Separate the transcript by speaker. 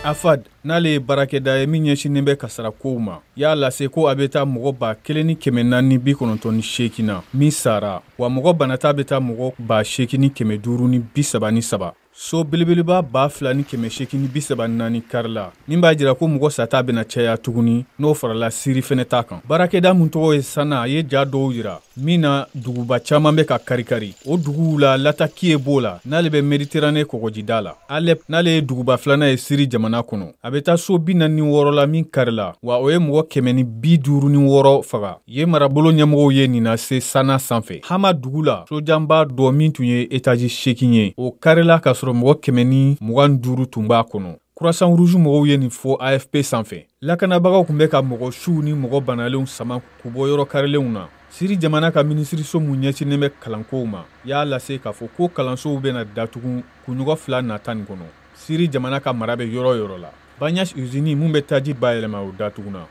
Speaker 1: AFAD, n'ale ye baarakɛda ye min ɲɛsinnen bɛ kasara kow ma, y'a lase ko a bɛ taa mɔgɔ 1498 na min sara, wa mɔgɔ banata bɛ taa mɔgɔ 8533. So belebeleba 2834 karila, min b'a jira ko mɔgɔ sata bɛna caya tuguni n'o farala Siri fɛnɛ ta kan. Baarakɛda min tɔgɔ ye Sana ye ja dɔw jira min na duguba caman bɛ ka karikari. O duguw la, Latakiye b'o la, n'ale bɛ Mediterane kɔgɔjida la. Alep, n'ale ye duguba filanan ye Siri jamana kɔnɔ, a bɛ taa so 46 la min karila, wa o ye mɔgɔ 156 faga. Yen marabolo ɲɛmɔgɔw ye nin lase Sana sanfɛ. Hama dugu la, sojanba dɔ min tun ye etazi 8 ye, o karila k'a sɔrɔ mɔgɔ 125 tun b'a kɔnɔ. Croissant Rouge mɔgɔw ye nin fɔ AFP sanfɛ. Lakanabagaw tun bɛ ka mɔgɔ suw ni mɔgɔ banalenw sama k'u bɔ yɔrɔ karilenw na. Siri jamana ka minisiriso min ɲɛsinnen bɛ kalankow ma y'a lase k'a fɔ ko kalansow bɛna datugu kunɲɔgɔn 2 nata nin kɔnɔ. Siri jamana ka mara bɛ yɔrɔ yɔrɔ la. Banyas usine mun bɛ taji bayɛlɛma, o datuguna.